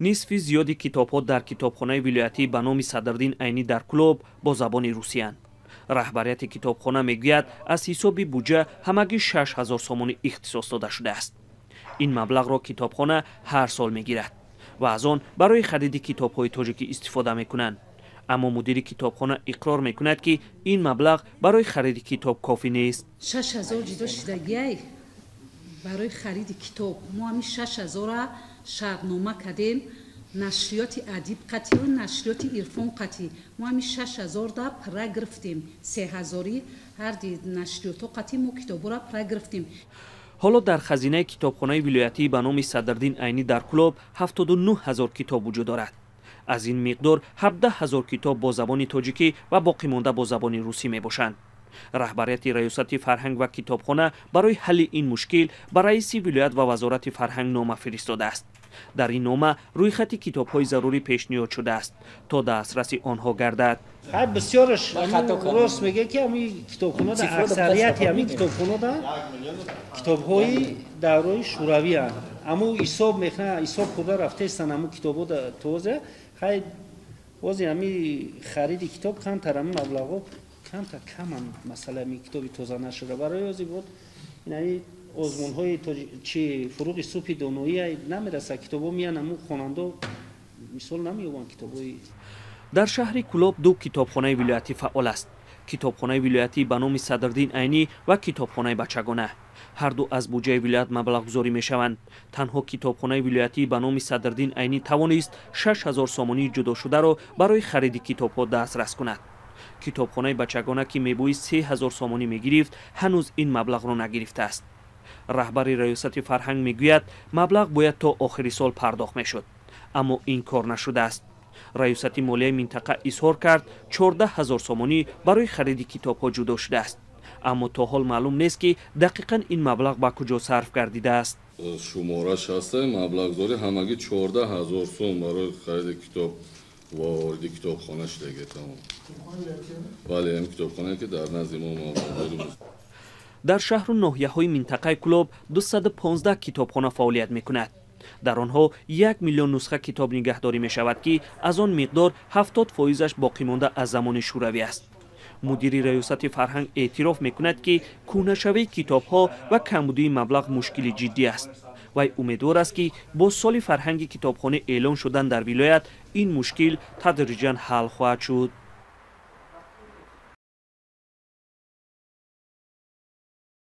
Нисфи зиёди китобҳо дар китобхонаи вилоятӣ ба номи Садриддин Айнӣ дар Кӯлоб бо забони русиянд. Раҳбарияти китобхона мегӯяд, аз ҳисоби буҷа ҳамагӣ 6000 сомонӣ ихтисос дода шудааст. Ин маблағро китобхона ҳар сол мегирад ва аз он барои хариди китобҳои тоҷикӣ истифода мекунанд. Аммо мудири китобхона иқрор мекунад, ки ин маблағ барои хариди китоб кофӣ нест. 6000 ҷудо шудагиай барои хариди китоб. Мо ҳамин 6000-ра шартнома кардем нашриёти «Адиб» қатию нашриёти «Ирфон» қатӣ. Мо ҳамин 6000 да пурра гирифтем, 3000-и ҳарди нашриётҳо қатӣ мо китобҳоро пурра гирифтем. Ҳоло дар хазинаи китобхонаи вилоятӣ ба номи Садриддин Айнӣ дар Кӯлоб 79 000 китоб вуҷуд дорад. Аз ин миқдор 17 000 китоб бо забони тоҷикӣ ва боқимонда бо забони русӣ мебошанд. Раҳбарияти раёсати фарҳанг ва китобхона барои ҳалли ин мушкил ба раиси вилоят ва вазорати фарҳанг нома фиристодааст. Дар ин нома рӯйхати китобҳои зарурӣ пешниҳод шудааст, то дастраси онҳо гардад. Хай, бисёраш рост мега, ки ҳами китобхонада, аксарияти ҳами китобхонада китобҳои давраи шӯравианд. Аммо ҳисоб мекунад, ҳисоб хурда рафтаистанд ҳамун китобҳо тоза. Хай, бози ҳами хариди китоб камтар, ҳами маблағҳо камтар камам. Масъала ҳами китоби тоза нашуда барои ози буд, ин озмунҳои чи, «Фуруғи субҳи доноӣ» намерасад, китобҳо меян, ҳамун хонандо мисол намеёбанд китобҳои. Дар шаҳри Кӯлоб ду китобхонаи вилоятӣ фаъол аст: китобхонаи вилоятӣ ба номи Садриддин Айнӣ ва китобхонаи бачагона. Ҳарду аз буҷаи вилоят маблағгузорӣ мешаванд. Танҳо китобхонаи вилоятӣ ба номи Садриддин Айнӣ тавонист 6000 сомонии ҷудошударо барои хариди китобҳо дастрас кунад. Китобхонаи бачагона, ки мебоист 3000 сомонӣ мегирифт, ҳанӯз ин маблағро нагирифтааст. Раҳбари раёсати фарҳанг мегӯяд, маблағ бояд то охири сол пардохт мешуд, аммо ин кор нашудааст. Раёсати молияи минтақа изҳор кард, 14 000 сомонӣ барои хариди китобҳо ҷудо шудааст, аммо то ҳол маълум нест, ки дақиқан ин маблағ ба куҷо сарф гардидааст. Шумораш ҳаста, маблағгузорӣ ҳамагӣ 14 000 сом барои хариди китоб вориди китобхона шудаги, тамом. Бале, ҳам китобхонае, ки дар назди мо маблағгузорӣ. Дар шаҳру ноҳияҳои минтақаи Кӯлоб 215 китобхона фаъолият мекунад. Дар онҳо 1 миллион нусха китоб нигаҳдорӣ мешавад, ки аз он миқдор 70 фоизаш боқимонда аз замони шӯравӣ аст. Мудири раёсати фарҳанг эътироф мекунад, ки кӯҳнашавии китобҳо ва камбудии маблағ мушкили ҷиддӣ аст. Вай умедвор аст, ки бо соли фарҳанги китобхона эълон шудан дар вилоят ин мушкил тадриҷан ҳал хоҳад шуд.